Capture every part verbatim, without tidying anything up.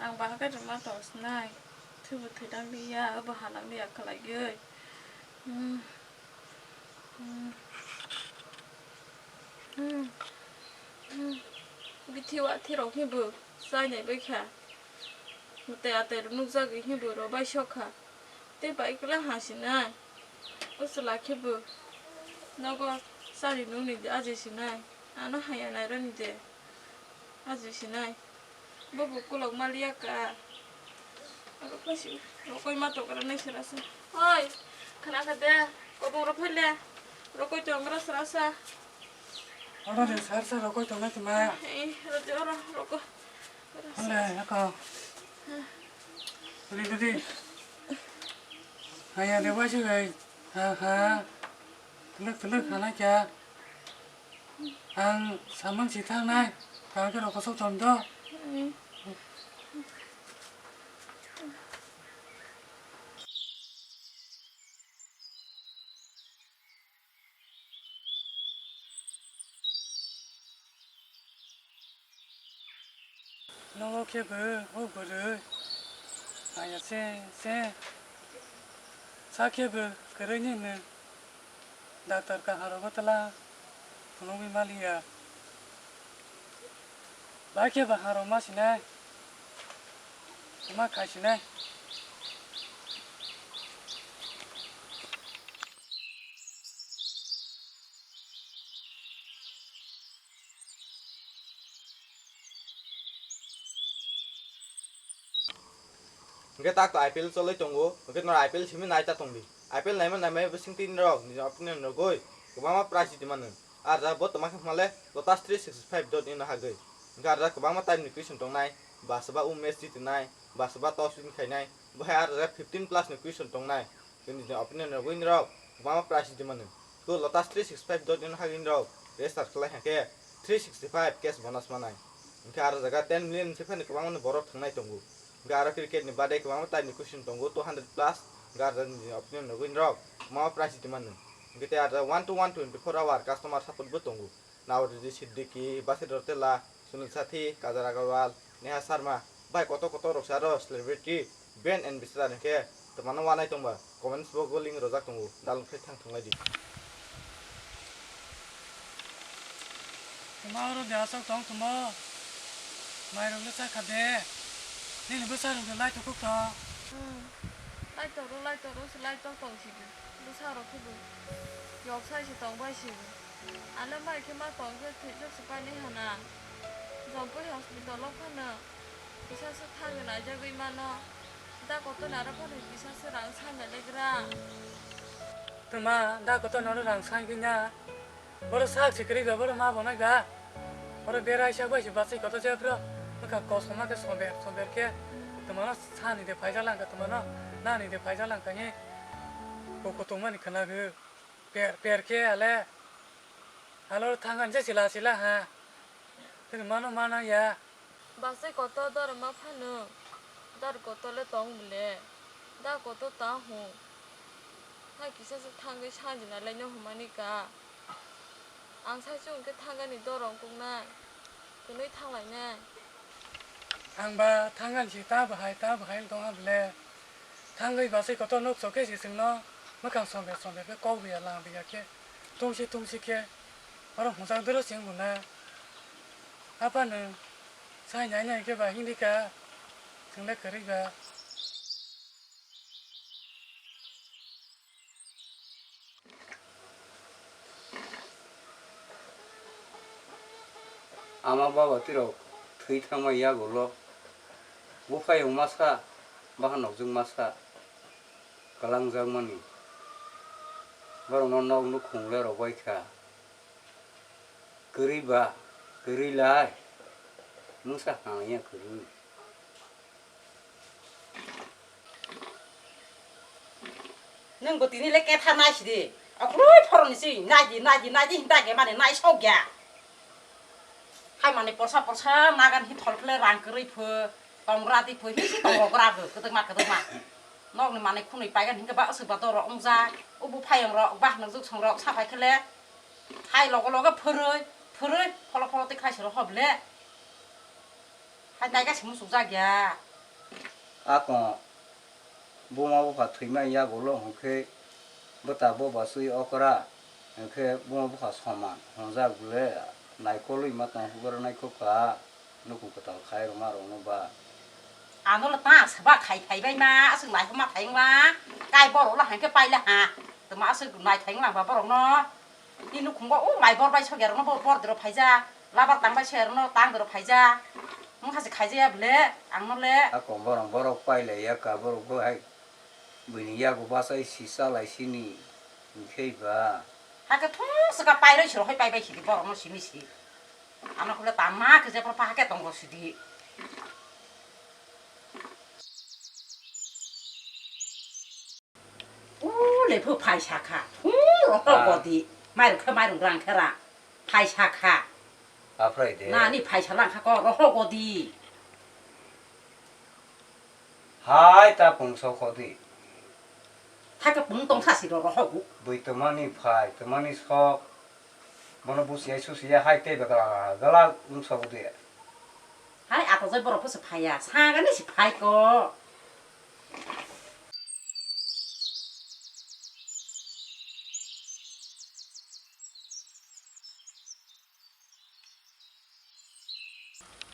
Ang bahai khe rwma tong sinai. Thwibo thwidang liya, obo hanang liya khlaiwi. Hmm. Hmm. Hmm. Hmm. Bithi wathi rok hinbo chainai bai kha. Mwtai atai rok nukjagwi hinbo rw bai sok kha. Tei bai kwlai ha sinai. O chwla khe bo nogo chari nukni de ajai sinai. Ano haya nairani de ajai sinai. Bo bo kulok maliya ka. Aro kaisi rokoi ma tokra nai sera sa. Oi, khna kha de. Kobong ro phaile. Rokoi tongra sera sa. Oro de sar sar rokoi tongnai tongma. Ei, oro de oro roko. Ole, ako. Dudi, dudi. Haya de waisi bai. Ha, ha. Tuluk, tuluk, hana kya? Ang samang si thangnai. Kang ke roko sok tom do. Nogo khe bo o bwrwi maya se se sa khe bo kwrwini nwng doctor kaham rogo twla phunugwi maliya. Bai khe bo harok ma sinai, ma khai sinai. Hwnkhe tak to I P L cholwi tongo, hwnkhe norok I P L simi nai ta tongdi. I P L naima naimaya bising tini rok nini opinion rwgwi kwbangma prize rwdi mano. Arja bo tongma khe hwnmale Lotus three sixty five dot in no hagwi. Hwnkhe arja kwbangma type ni question tongnai, ba swba o match jitinai, ba swba toss win khainai, bo hai arja fifteen plus ni question tongnai. Tei nini opinion rwgwi norok kwbangma prize rwdi mano. Ko Lotus three sixty five dot in hagwi norok register khlai hwnkhe three sixty five cash bonus manai. Hwnkhe aro jaga ten million se phani kwbangma borok thangnai tongo. Hwnkhe aro cricket ni badai kwbangma type ni question tongo, two hundred plus. Hwnkhe aro jaga nini opinion rwgwi norok kwbangma prize rwdi mano. Hwnkhe tei aro one to one twenty four hour customer support bo tongo. Nawazuddin Siddiqui, Basir Rotela, Sunil Sathi, Kajar Agarwal, Neha Sharma, bai kotor kotor rok se aro celebrity, band and bisra hwnkhe twmano wanai tongba, comments bo go link rojak tongo, dalwk phai thang thang lai di. Tuma oro de asok tong tumo, mai rok le chakha de, nini bwsa rok de lai tukuk tong. Hmm, lai toro, lai toro, se lai tok tong sidi, bwsa rok khe bo yok sai se tong bai sidi. Ano mai khe ma tong khe thwijak se painai hana. Jompui hospital o phano kisa se thangwi naijagwi mano. Da kotor ni aro phano kisa se rang sanai legra. Tuma, da kotor ni oro rang sangwi na. Boro sak se kwrwi ba, boro ma bo nai ba. Boro berai sak bai se bachai kotor je bro. Bwkha kosoma khe sober, sober khe. Tuma no sani de phaijak lang kha, tuma no nani de phaijak lang kha ni. Koko tongmani khwna gwi. Per, per khe ale. Alo thangani je sila sila ha. Tini mano mana ya. Bachai kotor doro ma phano. Dor kotor le tong bole. Da kotor ta hwn. Hai kisa se thangwi sanjina lai no hwnmani ka. Ang sai se hwnkhe thangani doro wngkuknai. Kwnwi thanglainai. Ang ba thangani se ta bahai, ta bahai wng tongha bole. Thangwi bachai kotor nuk chokhe se chwngno mwkhang somber somber khe kok biya lang biya khe tungsi tungsi khe oro hwnjak doro chwng bo na. Aphano sai nai nai khe ba hindi ka chwng le kwrwi ba. Ama baba tirok thwi thangma yagulo buphayung masa bahanokjwk masa kwlangjakmani borokno nok nukhung le rwbaikha. Kwrwi ba kwrwi lai mungsa hamya kwrwi. Nwng bo tini le ketha nai sidi. Akwrwi phoroni si nai di, nai di, nai di hinta ge mani nai sok ya. Hai mani porsa porsa nagan hi thol khle rang kwrwi pho, tongra di pho, hi si tongra bo, kwdwkma kwdwkma. Nokni mani khunui paigan hinke ba aswk ba doro wngjak. Ubu phayong rok, bah nang juk song rok, sapai khle. Hai logo logo phwrwi, phwrwi, pholo pholo tei khlai se rw hob le. Hai nai ga se muchuk jak ya. Akon buma bupha thwima yagulo hwnkhe bwta boba swi okra hwnkhe buma bupha soman hwnjak bwle naikolwi ma tong hwbar naikho kha nukhung kwtal khai rwma rwno ba. Ano le ta saba khai phai bai ma aswk lai ma thai ma kai borok la hwnkhe paila ha tma aswk nai thai ma ba borok no. Ni nukhungo o mai bor bai sogya rokno bo bor doro phaija, labar tang bai sogya rokno tang doro phaija. Wngkha se khaijaya bwle, ang no le. Ako borok borok pailai ya ka borok bo hai buini yago bachai si chalai sini hwnkhe ba. Hakhe thung swka pairoi se rohoi pai bai sidi borok no simi si. Ano khle tama khe je pa hakhe tong ro sidi. O le phu phaisa kha. Phu rohok Ah. godi. Mairung khe mairung rang khe rang. Phaisa kha. Aphrai de. Nani phaisa lang kha ko rohok godi. Hai ta pung sok hodi. Thake pung tong sa si ro rohok gu. Bui tomani phai, tomani sok. Bono busiya susiya hai tei begala gala wngsa budi. Hai ato jai borok phusu phaiya, sagani si phai ko.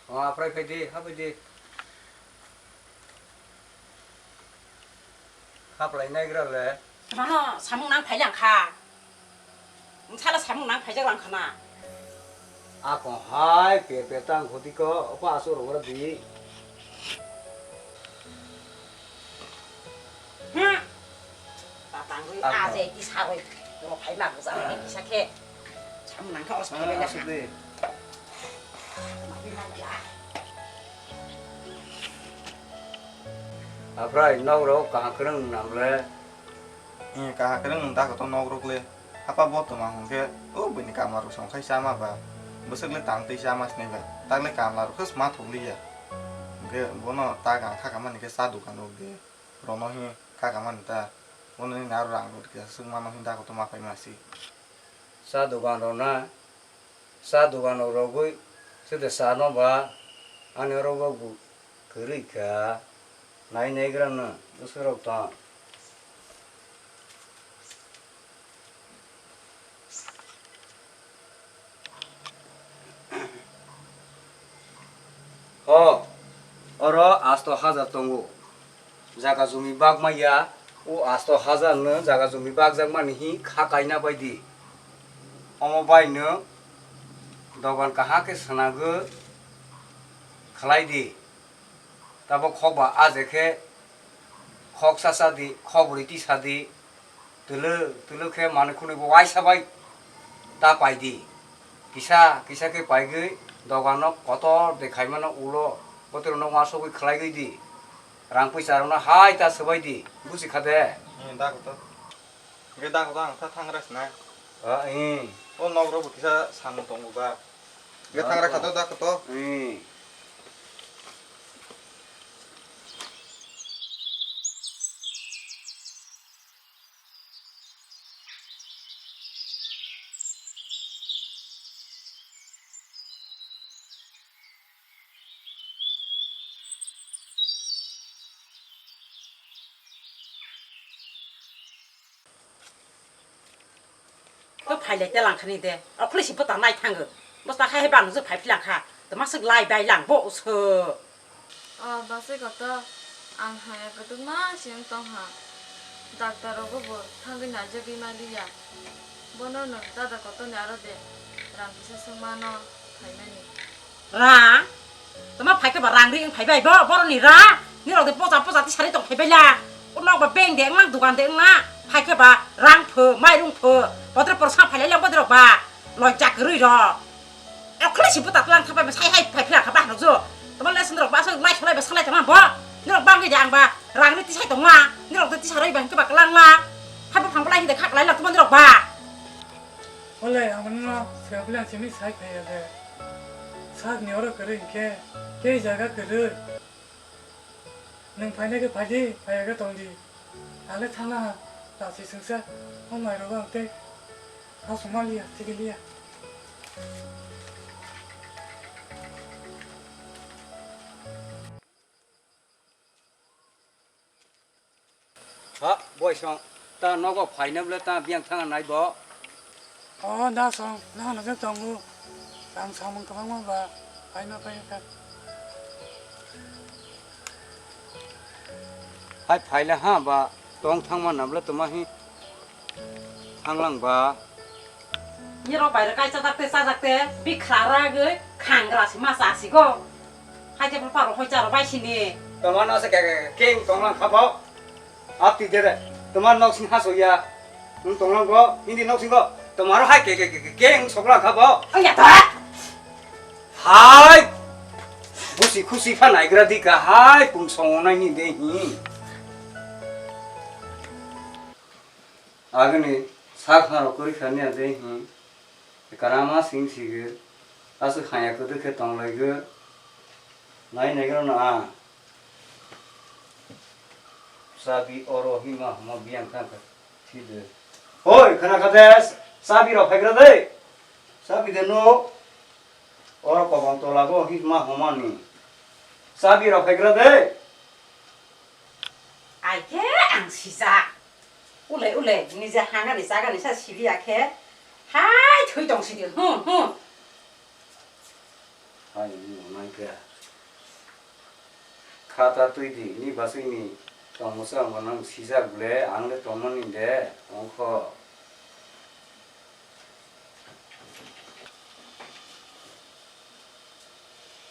O, aphrai phai di, ha phai di. Haplai naigra le. Mano samung nang phai lang kha. Nsala samung nang phai jak lang khana. Ako hai pe pe tang khoti ko, apa asu ro ro di. Hmm. Tatang ri Ako. Aje ki saroi. Ro phai ma buja ni kisa khe. Samung nang kha os phai Ah, le asu kha. De. Aphrai nok rok kaham kwrwng nam le. Eh, kaham kwrwng nwng da koto nok rok le. Hapa bo tongma hwnkhe, o buini kamla rok song khai chama ba. Bwswk le tang twi chama sinai ba. Tak le kamla rok khe sma thok liya. Hwnkhe bono tak ang kha kamani khe cha dokan rok de. Rono hi kha kamani ta. Bono ni naro rang rok kisa swk mano hin da koto ma phai ma si. Cha dogan rok na, cha dogan rok rogwi sede cha no ba, ani oro bo bu kwrwi kha, nai nai gra no bwswk rok tong. Ho, oro asto hajar tongo. Jaga jumi bagma ya, o asto hajar no jaga jumi bajakmani hi kha kaina bai di. Omo bai no dogan kaham khe swnagwi khlai di. Tabok khok ba aje khe khok sa sa di, khok bwrwi tisa di. Twlwk twlwk khe manwi khwnwi bo waisa bai ta pai di. Kisa kisa khe paigwi dogano kotor de khaimano ulo kotorno uansugwi khlaigwi di. Rang pwisa rokno hai ta swbai di. Busi kha de? Hmm, da kotor. Hwnkhe da kotor ang ta thangra sina. Ah, eh. O nok rok bo kisa samung tongo ba. Hwnkhe thangra kha to da kotor. Eh. Bo phailai te langkhani de. Okhole si bwta nai thango. Bwsa hai hai bang je phai philang kha. Tma swk lai bai lang bo se. O bwsai koto, ang haya kwdwkma se wng tong ha. Doctor rogo bo thangwi naijagwi ma liya. Bono no dada koto ni aro de rang kisa swngmano phaimani. Rang? Tama phai khe ba rang ri wng phai bai bo, borok ni rang? Ni rok de poja poja ti sari tong phai bai la. O nok ba bank de wng lang, dukan de wng lang. Phai khe ba rang pho, mairung pho. Bodre por sa phai lai lang bodre rok ba. Loi jak rwi rok. Okhole si bwta tlang thapai sai hai phai phila kha ba hanok jo. Tama lesson rok ba aswk lai khlai ba salai tama bo. Ni rok bang de ang ba rang ri ti sai tong lang. Ni rok de ti sarai ba hingke ba klang lang. Hai bo phang lai hinde kha klai lang tama ni rok ba. Ole, ang no se bilang simi sai phai ya de. Sak ni oro kwrwi hingke, kei jaga kwrwi. Nwng phainai khe phai di, phai ya khe tong di. Ang le thangna ha, ta se swngsa, o mai rogo ang tei ha songma liya, tigi liya. Ha, boi song, ta nogo phaina bwle ta biyang thangna nai bo. O da song, da no je tongo. Tang samung kwbangma ba, phaina phai kha. Hai phaila ha ba, tong thangma nabla tuma hi thanglang ba. Nirok bai rok kai chajak te chajak te, bikha ragwi khangra si ma cha si go. Hai je paro hoi charo bai sini. Toma no se ke, ke, keng tonglang kha bo. Ati dere, tomar nok sing haso ya. Nwng tonglang go, hindi nok sing go. Tomaro hai ke, ke, ke, ke, ke, nwng soklang kha bo. Ang ya ta. Hai. Busi khusi pha naigra di ka hai, pung song nai ni de hi. Agni sak haro kuri khani ade hi. Karama sing sigir. Aswk haya kwdwk khe tonglaigwi. Nai naigra no a. Chabi oro hima huma biyang kha kha thide. Hoi, khana kha de, chabi rok phaigra de. Chabi de no. Oro kobang tola go hima huma ni. Chabi rok phaigra de. Ai khe ang sijak. Ule ule, nije hangani chagani sa siliya khe. Hai, thui tong sidi. Hu, hu. Hai, nai khe. Khata twi di, ni baswi ni tongmwsa wngkha nang sijak le, ang le tongmani de, tongkho.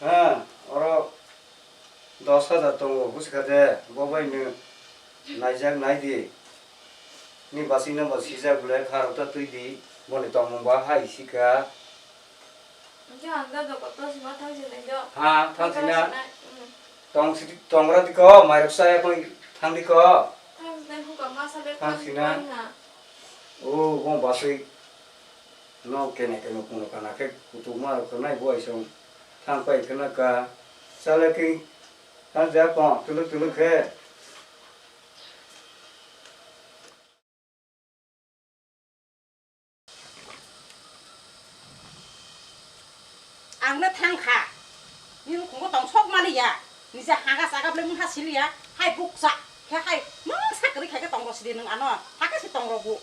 Ha, oro dos hajar tongo, busi kha de, bo bai no naijak nai di. Ni baswi no bo sijak le, kha rok ta twi di, boni tongmung ba hai sika. Hwnkhe ang da doka to sima thang sinai do. Ha, thang sina. Sinai, mm. Tong si, tong ra di ko, mai rok sa ya ko thang di ko. Thang sinai hukam ma sa le thang sina. Thang sina. O, bo baswi no kene kene kuno kana khe kutuk ma rok nai bo aisong thang pai khna ka. Sa le ki thang ja ko, tuluk tuluk khe. Ang le thang kha. Ni nukhungo tong sok mani ya. Ni je haga saga ble mungha sili ya. Hai bukcha khe hai mungsa kwrwi khai khe tong rw sidi nwng ano. Hakhe se tong rw bu.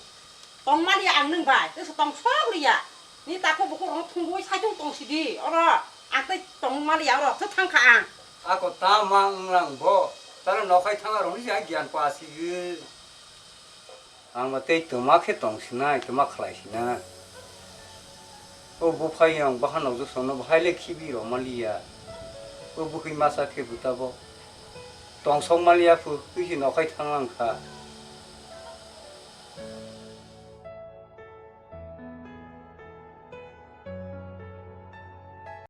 Tong mani ya ang nwng bai. Tei se tong sok li ya. Ni takhuk bukhuk rok thungwi saitung tong sidi. Oro ang tei tong mani ya oro. Tei thang kha ang. Ako tama wnglang bo. Talo nokhai thang rok ni se giyan pa sigi. Ang ba tei twma khe tong sinai, twma khlai sina. O buphai yang bahan nokjwk songno bahai le khibi rw maliya. O bukhwi masa khe bwtabo tong sok maliya phu, twi se nokhai thang lang kha.